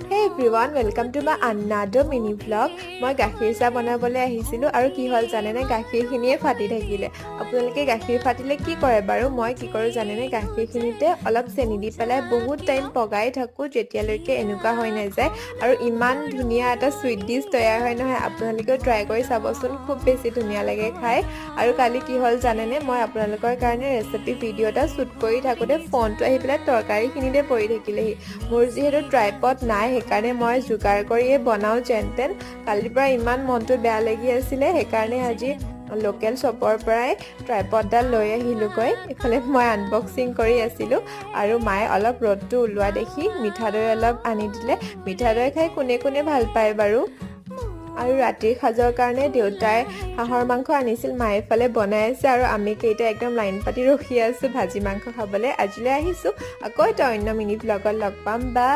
Hey everyone, welcome to my another mini vlog. মই গাখীৰ চাহ বনাবলৈ আহিছিলোঁ আৰু কি হ'ল জানেনে? গাখীৰখিনিয়ে ফাটি থাকিলে। আপোনালোকে গাখীৰ ফাটিলে কি কৰে বাৰু? মই কি কৰোঁ জানেনে? গাখীৰখিনিতে অলপ চেনি দি পেলাই বহুত টাইম পগাই থাকোঁ, যেতিয়ালৈকে এনেকুৱা হৈ নাযায়। আৰু ইমান ধুনীয়া এটা চুইট ডিছ তৈয়াৰ হয় নহয়, আপোনালোকেও ট্ৰাই কৰি চাবচোন, খুব বেছি ধুনীয়া লাগে খাই। আৰু কালি কি হ'ল জানেনে? মই আপোনালোকৰ কাৰণে ৰেচিপি ভিডিঅ' এটা শ্বুট কৰি থাকোঁতে ফোনটো আহি পেলাই তৰকাৰীখিনিতে পৰি থাকিলেহি। মোৰ যিহেতু ট্ৰাইপড নাই, সেইকাৰণে মই যোগাৰ কৰিয়ে বনাওঁ যেন তেন। কালিৰ পৰা ইমান মনটো বেয়া লাগি আছিলে, সেইকাৰণে আজি লোকেল শ্বপৰ পৰাই ট্ৰাইপডডাল লৈ আহিলোগৈ। এইফালে মই আনবক্সিং কৰি আছিলোঁ আৰু মায়ে অলপ ৰ'দটো ওলোৱা দেখি মিঠা দৈ অলপ আনি দিলে। মিঠা দৈ খাই কোনে কোনে ভাল পায় বাৰু? আৰু ৰাতিৰ সাজৰ কাৰণে দেউতাই হাঁহৰ মাংস আনিছিল, মায়ে এইফালে বনাই আছে আৰু আমি কেইটা একদম লাইন পাতি ৰখি আছোঁ ভাজি মাংস খাবলৈ। আজিলৈ আহিছোঁ, আকৌ এটা অন্য মিনি ভ্লগত লগ পাম। বাই।